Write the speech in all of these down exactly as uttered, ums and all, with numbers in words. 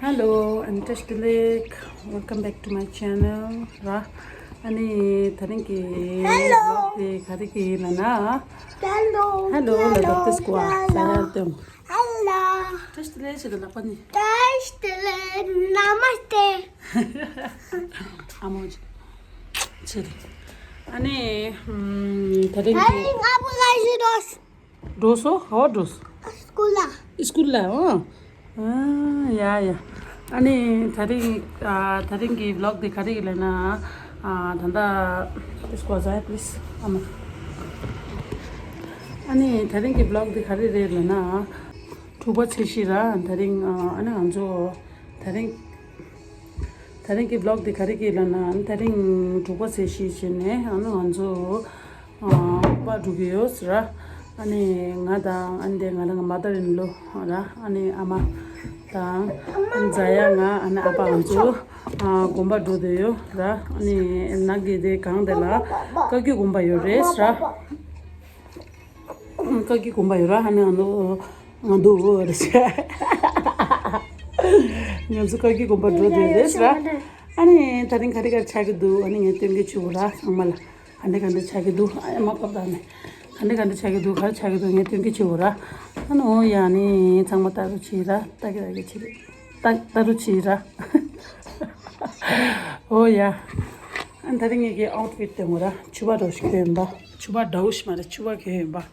Hello, I'm Tashtilik. Welcome back to my channel. ར། ཨ་ནི་དེ་རིང་གི་Hello. Vlog དེ་ག་རེ་གི་ལབ་ན། Hello. Hello ལབ་དུས་ཀོ་ཨ། Hello. ས་ཡར་སྟོན། Hello. Tashtilik ཞེས་ལབ་པ་ནི། Tashtilik, namaste. ཨ་མོ་ཆེ་རེད། ཨ་ནི་དེ་རིང་གི་Darling, आप कहाँ से दोस्त? འགྲོ་སོང་། ག་པར་འགྲོ་སོང་། སྐུལ་ལ། སྐུལ་ལ། ཨོ། ཨ་ཡ་ཡ། ཨ་ནི་དེ་རིང་ཨ་དེ་རིང་གི་vlog དེ་ག་རེ་ཡིན་ལབ་ན། ཨ་ད་ལྟ་please go outside, please. ཨ་མ། ཨ་ནི་དེ་རིང་གི་vlog དེ་ག་རེ་རེད་ལབ་ན། དྲུག་པ་ཚེས་བཞི་ར། དེ་རིང་ཨ་ཨ་ནི་ང་ཚོ་དེ་རིང་དེ་རིང་གི་vlog དེ་ག་རེ་གི་ལབ་ན། དེ་རིང་དྲུག་པ་ཚེས་བཞི་བྱས་ནས་ཨ་ནི་ང་ཚོ་ཨ་དགོན་པ་འགྲོ་གི་ཡོད་ཟེར། ཨ་ནི་ང་དང་ཨ་ནི་དེ་ང་རང་གི་mother in law ར། ཨ་ནི་ཨ་མ་དང་ཨ་ནི་ཛ་ཡ་ང་ཨ་ནི་ཨ་ཕ་ང་ཚོ་ཨ་དགོན་པ་འགྲོ་བསྡད་ཡོད་ར། ཨ་ནི་ནང་གི་དེ་གང་དེ་ལ་བཀའ་བརྒྱུད་དགོན་པ་ཡོད་རེད་ཟེར། བཀའ་བརྒྱུད་དགོན་པ་ཡོད་ར། ཨ་ནི་ང་ཚོ་ང་འདུག་རེད་ཟེར། ང་ཚོ་བཀའ་བརྒྱུད་དགོན་པ་འགྲོ་བསྡད་རེད་ཟེར། ཨ་ནི་དེ་རིང་ག་རེ་ག་རེ་ཆགས་ཀྱི་འདུག་ཨ་ནི་ངས་སྟོན་གྱི་བྱེད་དགོས་ར། ཚང་མ་ལ་ག་འདྲ་ག་འདྲ་ཆགས་ཀྱི་འདུག་ཨ་ཡ་མ་བབས་དང་ནི་ག་འདྲ་ག་འདྲ་ཆགས་ཀྱི་འདུག་ག་རེ་ཆགས་ཀྱི་འདུག་ངས་སྟོན་གྱི་བྱེད་དགོས་ར། ཨ་ནི་འོ་ཡ། ཨ་ནི་ཚང་མ་ལྟ་རོགས་བྱེད་ར། ལྟ་གི་ལྟ་གི་བྱེད་ར། ལྟ་ལྟ་རོགས་བྱེད་ར། འོ་ཡ། ཨ་ནི་དེ་རིང་ངེད་ཀྱི་outfit དེ་ངོ་ར། ཕྱུ་པ་འདྲ་བོ་ཞིག་གྱོན་ཡིན་པ། ཕྱུ་པ་འདྲ་བོ་ཞིག་མ་རེད། ཕྱུ་པ་གྱོན་ཡིན་པ།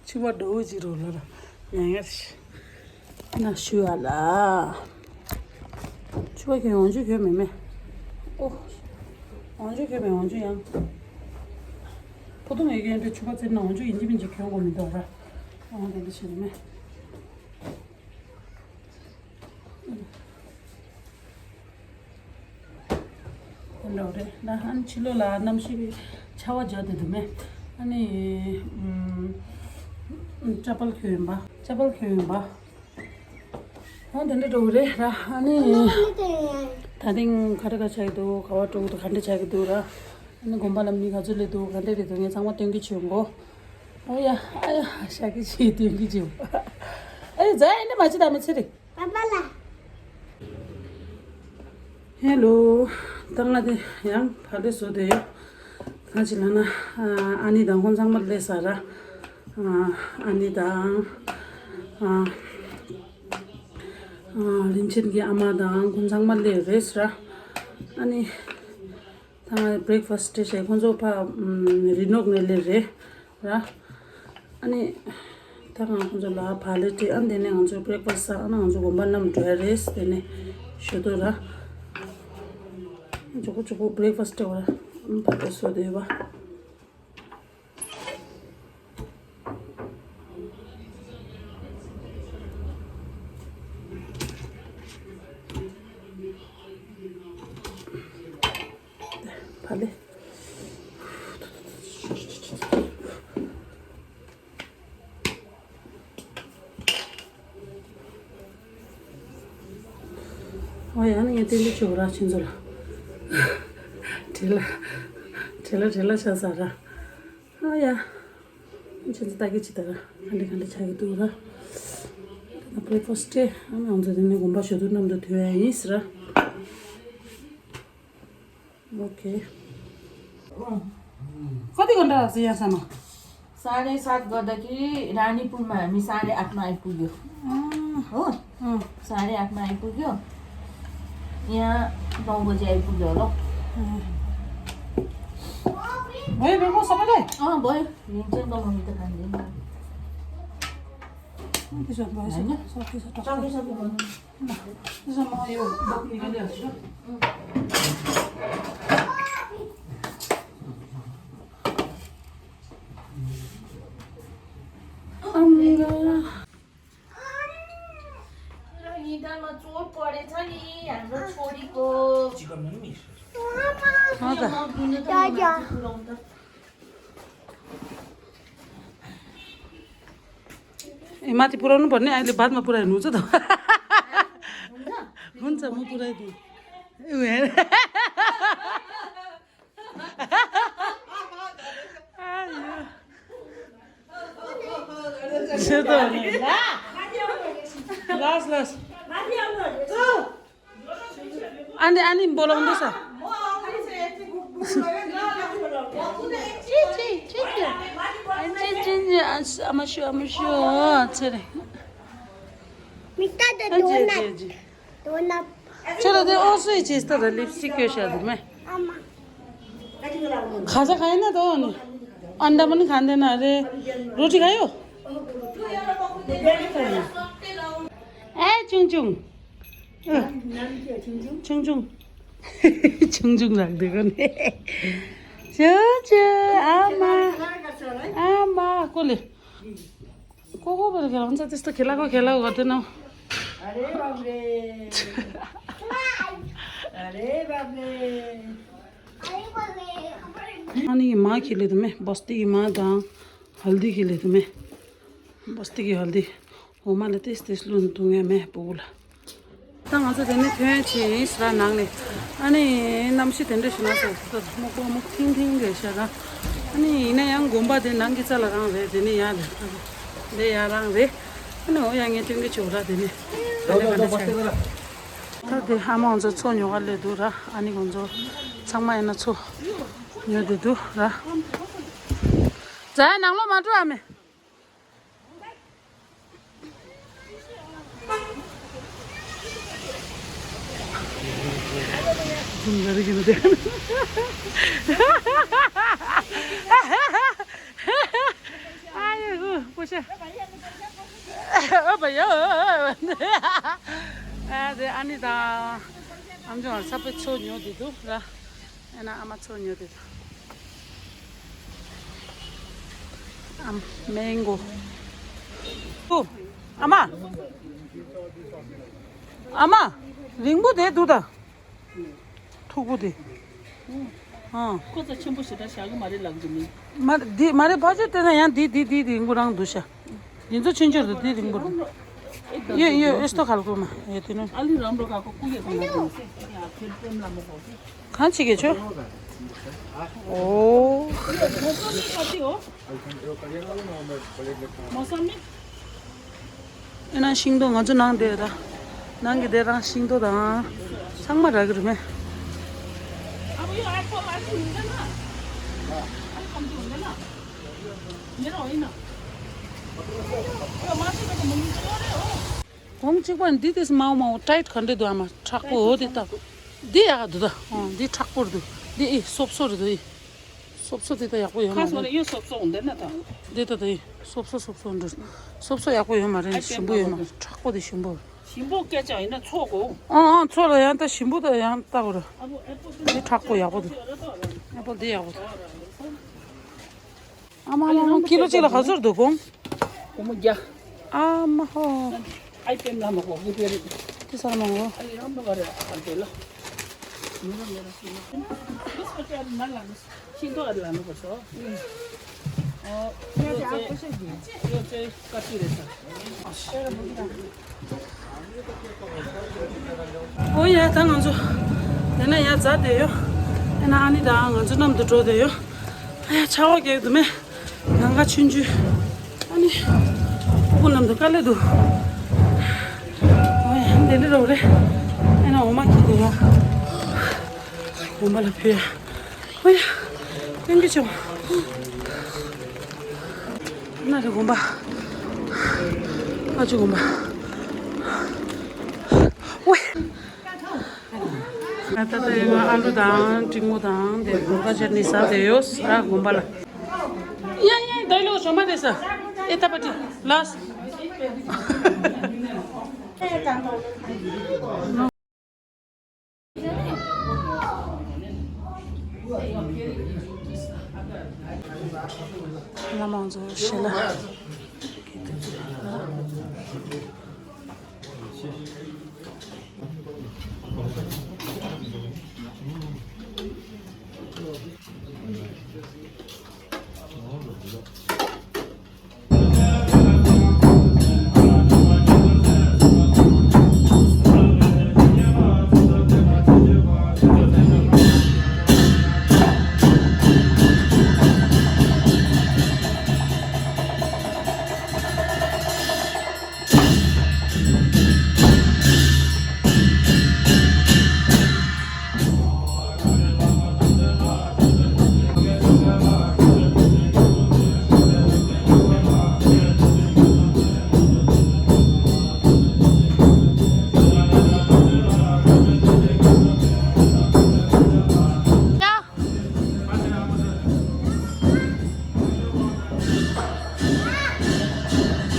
ཕྱུ་པ་འདྲ་བོ་ཅིག་རོ་ལ་ར། ཉན་ཡ་ཞིག་ན་ཞུ་ཨ་ལ། ཕྱུ་པ་གྱོན། འོག་འཇུག་གྱོན་མེད་མེད། ཨོ། འོག་འཇུག་གྱོན་མེད། འོག་འཇུག་ཡང་། ཕོ་ཐུང་ཡོད་མཁན་དེ་ཕྱུ་པ་བཙིར་ན་འོག་འཇུག་ཡིན་གཅིག་མིན་གཅིག་གྱོན་དགོས་མི་འདུག་ར། འོ་དེ་འདྲ་བྱས་ནས་མེད། འགྲོ་རེད་ན། ཨ་ནི་ཕྱི་ལོགས་ལ་གནམ་གཤིས་ཆར་པ་རྒྱག་བསྡད་འདུག་མེད། ཨ་ནི་ཨམ། ཅ་པལ་གྱོན་ཡིན་པ། ཅ་པལ་གྱོན་ཡིན་པ། ཨ་དེ་འདྲ་འགྲོ་གི་རེད་ར། ཨ་ནི་ད་ཐེངས་ག་རེ་ག་ཆགས་ཀྱི་འདུག་ག་པར་འགྲོ་གི་འདུག་ག་འདྲ་ཆགས་ཀྱི་འདུག་ར། ཨ་ནི་དགོན་པ་ལ་མི་ག་ཚོད་སླེབས་འདུག་ག་འདྲ་རེད་འདུག་ངས་ཚང་མ་སྟོན་གྱི་བྱེད་དགོས། ཨོ་ཡ། ཨ་ཡ། ཤ་ཀི་ཆེ་སྟོན་གྱི་བྱེད། ཨ་ཡ། ཛ་ཡ་འདི་མ་ཅི་ད་མི་ཚེ་རིག་པ་པ་ལ། ཧེ་ལོ། ད་ང་དེ་ཡང་ཕ་ལེ་བཟོ་དེ་ཡོད། གང་ཅི་ལབ་ན། ཨ་ནི་དང་ཁོང་ཚང་མ་སླེབས་ས་ར། ཨ་ནི་དང་། ཨ་རིན་ཆེན་གྱི་ཨ་མ་དང་ཁོང་ཚང་མ་སླེབས་རེད་ཟེར། ཨ་ནི་ད་ང་breakfast བྱས། ཁོང་ཚོ་ཕ་རི་ནོག་ནས་སླེབས་རེད་ར། ཨ་ནི་ད་ང་ཁོང་ཚོ་ལ་ཕ་ལེ་སྤྲད། ཨ་ནི་དེ་ནས་ང་ཚོ་breakfast ཟ། ཨ་ནི་ང་ཚོ་དགོན་པ་རྣམས་འགྲོ་ཡ་རེད། དེ་ནས་ཞུ་དོ་ར། མགྱོགས་པོ་མགྱོགས་པོ་breakfast སྤྲད་པ་ར། ཨ་ནི་ཕ་ལེ་བཟོ་དེ་ཡོད་པ། ཕ་ལེ། ཨོ་ཡ། ཨ་ནི་ངས་སྟོན་གྱི་བྱེད་དགོས་ར་ཁྱེད་ཚོ་ལ། བྲེལ་ལ། བྲེལ་ལ་བྲེལ་ལ་ཆགས་ས་ར། ཨོ་ཡ། ཁྱེད་ཚོ་ལྟ་གི་བྱེད་ད་ར། ག་འདྲ་ག་འདྲ་ཆགས་ཀྱི་འདུག་ར། ད་breakfast སྤྲད། ཨ་ནི་ང་ཚོ་དེ་ནས་དགོན་པ་ཞོ་དུར་གནམ་དུ་ཐོན་ཡ་ཡིན་ཟེར་ར། OK। कति घन्टा लाग्छ यहाँसम्म? साढे सात गर्दाखेरि रानीपुलमा हामी साढे आठमा आइपुग्यो। अँ, हो। अँ। साढे आठमा आइपुग्यो। यहाँ नौ बजी आइपुग्यो होला हौ। अँ। भयो, भयो, भयो सबैलाई? अँ, भयो। लिन्छ नि त, मम्मी त खाँदैन। अँ, त्यसो भए होइन? सकिसक्यो, टक्क। सकिसक्यो, भयो। ल, त्यसो म यो बोक्ने गरिहाल्छु ल। अम्म। मेरो निधारमा चोट परेछ नि, हाम्रो छोरीको। हजुर। ए, माथि पुऱ्याउनु पर्ने, अहिले बादमा पुऱ्याउनु हुन्छ त। हुन्छ, म पुऱ्याइदिउँ। ए, हेर। आयो। ཟེར་དོ། ལགས་ལགས། ཨ་ནི་ཨ་ནི་འབོ་ལོང་འདུག་ས། ཅི་ཅི་ཅི་ཅི། ཨ་ཅི་ཅི་ཅི། ཨ་མ་ཤུ་ཨ་མ་ཤུ། ཨ་ཚེ་རིང་། མི་ལྟ་དེ་ཨ་ཅི་དོ་ནད། ཅི་ཅི། དོ་ནད། ཁྱོད་ལ་དེ་ཨོ་སུའི་ཅི་སྟ་ར་ལིབ་སི་ཊིག་བཀོད་བཞག་འདུག་མེ། ཨ་མ། ཁ་ས་ག་ཡིན་ན་དོ་ནི། ཨན་ད་མ་ནི་ག་འདི་ན་རེ། རོ་ཏི་ག་ཡོ། ཨེ་ཆུང་ཆུང་། ཆུང་ཆུང་། ཆུང་ཆུང་རག་འདི་ག་ནས། ཆུང་ཆུང་། ཨ་མ། ཨ་མ་ཀོ་ལེ། ཀོ་ཀོ་བར་ག་ལ་ཧོན་ས་ཏིས་ཏོ་ཁེ་ལ་ཀོ་ཁེ་ལ་ཀོ་ག་ཏེ་ནོ། अरे बाप रे। अरे बाप रे। ཨ་ནི་མ་ཁེ་ལེ་དུ་མེ་བོ་སྟི་གི་མ་དང་ཧལ་དི་ཁེ་ལེ་དུ་མེ། བོ་སྟི་གི་ཧལ་དི། འོ་མ་ལ་ཏིས་ཏིས་ལུན་དུ་ངེ་མེ་པུ་གུ་ལ། ད་ང་ཚོ་དེ་ནས་ཐོན་ཕྱིན་ཡིན་ཟེར་ནང་ནས། ཨ་ནི་གནམ་གཤིས་དེ་འདྲ་ཞིག་ན་ཟེར་ཟེར་སྨུག་པོ་སྨུག་ཐིང་ཐིང་རེད་ཤག་ད། ཨ་ནི་ཡིན་ན་ཡང་དགོན་པ་དེ་ནང་གི་རྩ་ལ་རང་རེད། དེ་ནས་ཡར་རེད། དེ་ཡར་རང་རེད། ཨ་ནི་འོ་ཡ་ངས་སྟོན་གི་བྱུང་ར། དེ་ནས་ད་ལེ་ག་འདྲ་ཆགས་ད། དེ་ཨ་མ་ང་ཚོ་མཚོ་ཉོ་ག་སླེབས་འདུག་ར། ཨ་ནི་ང་ཚོ་ཚང་མ་ཡིན་ན་མཚོ་ཉོ་བསྡད་འདུག་ར། ཛ་ཡ་ནང་ལོགས་མ་འགྲོ་ཨ་མེ། ཨ་ཡོ་ཧུ་པོ་ཤ། ཨ་བ་ཡོ། ཨ་དེ་ཨ་ནི་དང་ཨམ་ཅོག་ལ་ཚ་པོ་མཚོ་ཉོ་བསྡད་འདུག་ར། ཨེ་ན་ཨ་མ་མཚོ་ཉོ་དེ། ཨམ་མེང་གོ། ཨོ། ཨ་མ། ཨ་མ། རིང་པོ་དེ་འདུག་ད། མཐུག་པོ་དེ། ཨ། ཁོ་ཚ་ཆེན་པོ་ཞེ་དྲག་བཞག་གི་མ་རེད་ལབ་ཀྱི་མིན། མ་འདི་མ་རེད། ཕ་ཆོས་དེ་ན་ཡང་འདི་འདི་འདི་རིང་པོ་རང་འདུག་ཤག་འདི་ཚོ་ཆུང་ཆུང་རེད། འདི་རིང་པོ་རེད། ཡོད་ཡོད། ཨེ་སྟོ་ཁལ་ཀོ་མ་ཡོད་དེ་ནོ། ཨ་ལི་རམ་རོ་ཁ་ཁོ་ཀུ་ཡེ་ཁོ་ན་ཁོ་སེ་ཡ་ཁེར་ཏེ་མ་མོ་ཁོ་སེ། གང་བྱེད་ཀྱི་ཆོ། ཨོ། མོ་སམ་མི་ཁ་ཏི་ཨོ། མོ་སམ་མི། ཨེ་ན་ཤིང་ཏོག་ང་ཚོ་ནང་དེ་ར། ནང་གི་དེ་རང་ཤིང་ཏོག་དང་། ཚང་མ་རག་གི་རེད་མེ། གོང་གཅིག་པ་འདི་དེས་མའོ་མའོ་ཊའིཊ་ག་འདྲ་འདུག་ཨ་མ་མཁྲེགས་པོ་འོ་དེ་ལྟ། འདི་ཡག་ག་འདུག་ད། ཨོ་འདི་མཁྲེགས་པོ་རེད་འདུག་འདི་ཨི་སོབ་སོ་རེད་འདུག་ཨི། སོབ་སོ་དེ་ལྟ་ཡག་པོ་ཡོད་མ་ཁ་སོ་རེད། ནས་ཡོད་སོབ་སོ་འོ་འདི་ན་ད། འདི་ལྟ་ད་ཨི་སོབ་སོ་སོབ་སོ་འདྲ། སོབ་སོ་ཡག་པོ་ཡོད་མ་རེད། ཞིམ་པོ་ཡོད་མ་རེད། མཁྲེགས་པོ་དེ་ཞིམ་པོ་རེད། ཞིམ་པོ་སྐད་ཆ་ཡིན་ན་ཚོགས་གོ། ཨང་ཨང་ཚོགས་ལ་ཡང་ད་ཞིམ་པོ་ད་ཡང་ལྟ་གོ་ར། འདི་མཁྲེགས་པོ་ཡག་པོ་འདུག་ཨེ་པལ་འདི་ཡག་པོ་འདུག་ཨ་མ་མ་མ་ཀི་ལོ་གཅིག་ལ་ག་ཚོད་འདུག་གོང་། སྒོར་མོ་བརྒྱ། ཨ་མ་ཧོ། ཨའི་པེན་ལ་མ་གོ་གི་པེ་རི། ཏི་སར་མ་གོ། ཨ་ལི་རམ་པ་ག་རེ་ཨ་ཀར་ཏེ་ལ། མི་ར་མི་ར་སུ་ལ། ཤིང་ཏོག་ཨ་ལ་ནོ་གོ་སོ། ཨོ། ཡོ་ཙེ། ཡོ་ཙེ་ཀ་ཏི་རེ་ས། ཨོ་ཡ་ད་ང་ཚོ། དེ་ན་ཡ་ཛ་དེ་ཡོ། དེ་ན་ཨ་ནི་ད་ང་ཚོ་མཉམ་དུ་འགྲོ་དེ་ཡོ། ཨ་ཡ་ཆར་པ་རྒྱག་གི་འདུག་མེ། ནང་ཁ་ཆུང་ཆུང་། ཨ་ནི། ཕྲུ་གུ་རྣམས་དང་དཀའ་ལས་འདུག་ཨོ་ཡ་འདི་འདྲ་རོགས་རེད། ཨེ་ན་འོ་མ་ཁྱེར་དགོས་ཡ། འོ་མ་ལ་ཕུལ་ཡ། ཨོ་ཡ། ཀུན་གྱི་ཆུང་། ན་རེ་དགོན་པ། ཨ་ཅུ་དགོན་པ། ཝེ། ང་ད་ལྟ་ཡང་ཨ་ལུ་དང་ཀྲིན་མོ་དང་དེ་སྒོར་ཁ་ཆེར་ནི་ཟ་དེ་ཡོད་ས་དགོན་པ་ལ། ཡ་ཡ་ད་ལོ་ཞོ་མ་དེ་ས་ཨེ་ད་པ་ཏི་ལ་ས། བླ་མ་ཚོ་ཞལ་ལག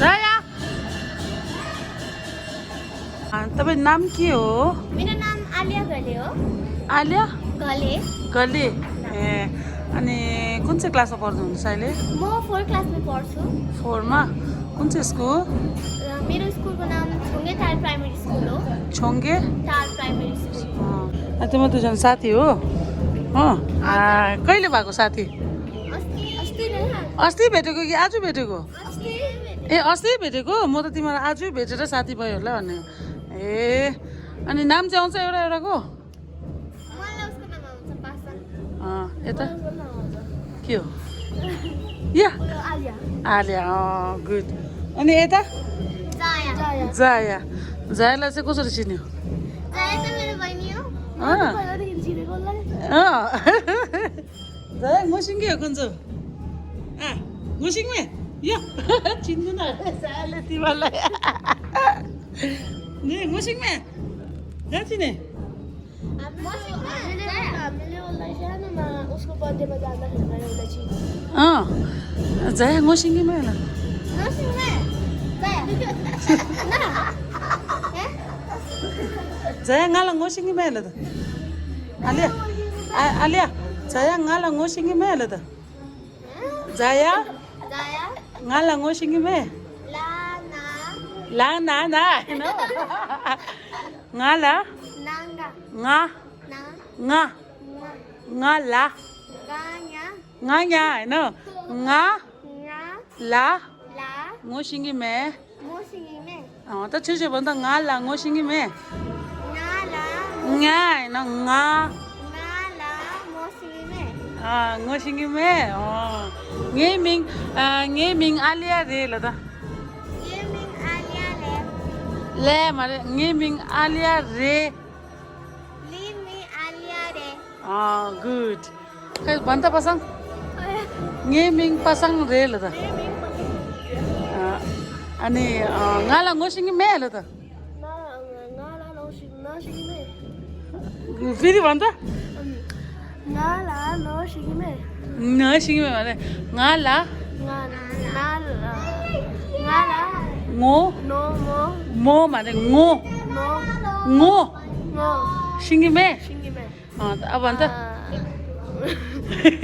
राया। हाँ, तपाईँ नाम के हो? मेरो नाम आलिया घले हो। आलिया? घले। घले। ए, अनि कुन चाहिँ क्लासमा पढ्नुहुन्छ अहिले? म फोर क्लासमा पढ्छु। फोरमा? कुन चाहिँ स्कुल? र मेरो स्कुलको नाम छोङ्गे टार प्राइमेरी स्कुल हो। छोङ्गे? टार प्राइमेरी स्कुल। अँ, अनि तिम्रो दुईजना साथी हो? अँ, आ, कहिले भएको साथी? अस्ति, अस्ति नै। अस्ति भेटेको कि आज भेटेको? अस्ति। ए, अस्ति भेटेको? म त तिमीलाई आज भेटेर साथी भयो होला भने। ए, अनि नाम चाहिँ आउँछ एउटा एउटाको? मलाई उसको नाम आउँछ, पासा। अँ, यता? के हो? या? आलिया। आलिया, अँ, गुड। अनि यता? जाया। जाया। जायालाई चाहिँ कसरी चिन्यो? जाया त मेरो बहिनी हो। अँ। पहिलादेखि चिनेको उसलाई। अँ। जाया, ngohsingye हो कुन चाहिँ? अँ, ngohsingme? यो। चिन्दैन अरे, जायाले तिमीलाई। ने, ngohsingme? जाया चिने? हामीले, हामीले उसलाई सानोमा उसको बर्थडेमा जाँदाखेरि मैले उसलाई चिनेँ। अँ, जाया, ngohsingme होला। Ngohsingme? जाया। ना। हैं? जाया, ང་ལ་ngohsingme होला त। आलिया, आ, आलिया, जाया, ང་ལ ngohsingme होला त। जाया? जाया? ང་ལ་ngohsingme? ལ་ན། ལ་ན་ན། ང་ལ། ང་ང་། ང་། ང་། ང་། ང་ལ། ང་ཉ། ང་ཉ་ཡིན་ནོ། ང་། ང་། ལ། ལ། ngohsingme། Ngohsingme། ཨ། ད་ཁྱོད་ཀྱིས་བོད་ད་ང་ལ་ngohsingme། ང་ལ། ང་ཡིན་ན་ང་། ང་ལ་ngohsingme། ཨ། ngohsingme། ཨོ། ངའི་མིང་། ཨ། ངའི་མིང་ཨ་ལི་ཡ་རེད་ལ་ད། ངའི་མིང་ཨ་ལི་ཡ་རེད། ལེ་མ་རེད། ངའི་མིང་ཨ་ལི་ཡ་རེད། ལི་མི་ཨ་ལི་ཡ་རེད། ཨ། གུཌ། ཁ་བན་ད་པ་སངས། ངའི་མིང་པ་སངས་རེད་ལ་ད། ཨ་ནི། ང་ལ་ངོ་ཤེས་ཀྱི་མེད་ལ་ད། ང་ལ་ངོ་ཤེས་ངོ་ཤེས་ཀྱི་མེད། ཕི་རི་བན་ད། ང་ལ་ངོ་ཤེས་ཀྱི་མེད། ངོ་ཤེས་ཀྱི་མེད་མ་རེད། ང་ལ། ང་ང་ལ། ང་ལ། ངོ་། ནོ་མོ། མོ་མ་རེད། ངོ་། ནོ། ངོ་ངོ་ཤེས་ཀྱི་མེད། ཤེས་ཀྱི་མེད། ཨ། ཨ་བན་ད།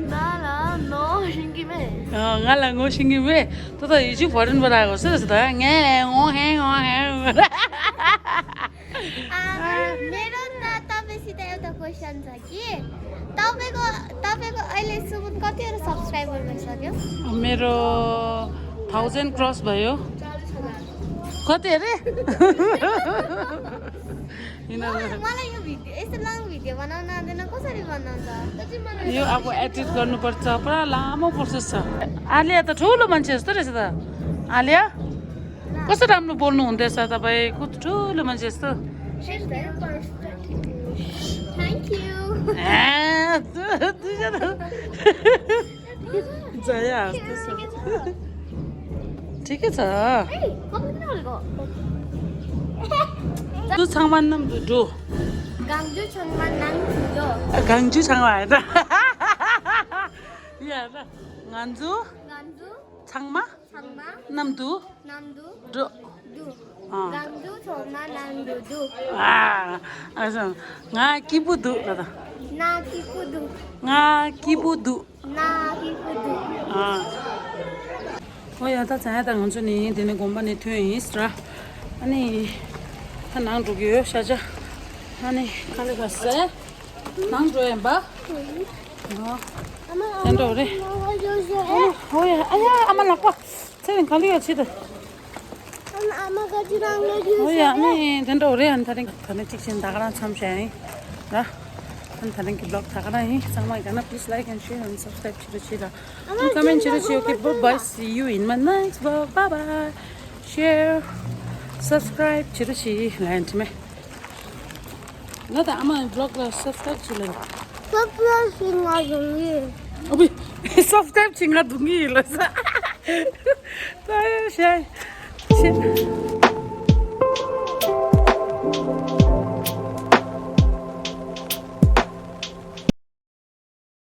ང་ལ་ངོ་ཤེས་ཀྱི་མེད། ང་ལ་ངོ་ཤེས་ཀྱི་མེད། ད་ད་ཡིད་ཆེས་བོ་རིན་པ་ར་གོ་སི་རེ་སི་ད་ངས་ངོ་ཧེ་ངོ་ཧེ། मेरो त तपाईँसित एउटा क्वेसन छ कि तपाईँको तपाईँको अहिलेसम्म कतिवटा सब्सक्राइबर भइसक्यो? मेरो थाउजन्ड क्रस भयो। कति अरे? यिनीहरू। मलाई यो भिडियो यस्तो लङ भिडियो बनाउन आउँदैन, कसरी बनाउँछ? यो अब एडिट गर्नुपर्छ, पुरा लामो प्रोसेस छ। आलिया त ठुलो मान्छे जस्तो रहेछ त। आलिया, कस्तो राम्रो बोल्नु हुँदैछ तपाईँ, कस्तो ठुलो मान्छे जस्तो। Thank you. ए, दुईजना। जया हाँस्दैछ। ठिकै छ। गाङ्जु छाङमा नाम धुडो। गाङ्जु छाङमा नाम धुडो। गाङ्जु छाङमा होइन। यहाँ हेर। गाङ्जु। गाङ्जु। छाङमा। छाङमा। नाम धु। नाम धु। डो। दु। अँ। गाङ्जु छाङमा नाम धुडो। आ, अच्छा। ང་སྐྱིད་པོ་འདུག་ལ་ད། ང་སྐྱིད་པོ་འདུག་ང་སྐྱིད་པོ་འདུག་ང་སྐྱིད་པོ་འདུག་ཨ། ཨོ་ཡ། ད་ཚ་ཡ་ད་ང་ཚོ་ནི་དེ་ནས་དགོན་པ་ནས་ཐོན་ཡིན་ཟེར། ཨ་ནི་ད་ནང་འགྲོ་གི་ཡོད་ཤ་ཆ། ཨ་ནི་ག་ལེ་ག་ཟེ་ནང་འགྲོ་ཡིན་པ། ཨོ། ཨ་མ། ཨ་མ། ཨོ་ཡ། ཨ་ཡ། ཨ་མ་ལགས་པ། ཚེ་རིང་ག་ལེ་ཡོད་ཆེ་ད། ཨ་མ། ཨ་མ་ག་ཅི་རང་ལ་ཡོད། ཨོ་ཡ། ཨ་ནི་དེ་འདྲ་འོ་རེད། ཨ་ནི་ད་རིང་ད་ནི་གཅིག་བྱས་ད་ག་རང་མཚམས་བཞག་ཡིན་ར། ཨ་ནི་ད་རིང་གི་བི་ལོག་ད་ག་རང་ཡིན། ཚང་མ་ཡིན་ན་please like and share and subscribe བྱེད་རོགས་བྱེད་ར། ཨ་ནི་comment བྱེད་རོགས་བྱེད། Okay, bye bye, see you in my next vlog. Bye bye. Share, subscribe བྱེད་རོགས་བྱེད། ལན་དྲི་མེད། ང་དང་ཨ་མ་བི་ལོག་ལ་སབ་སི་ཀ་རབ་བྱེད་ལ། སབ་སི་ཀ་རབ་བྱེད་ང་དུང་གི། ཨ་བི། སབ་སི་ཀ་རབ་བྱེད་ང་དུང་གི་ལ་ས། ད་ཡ་ཤ་ཤ།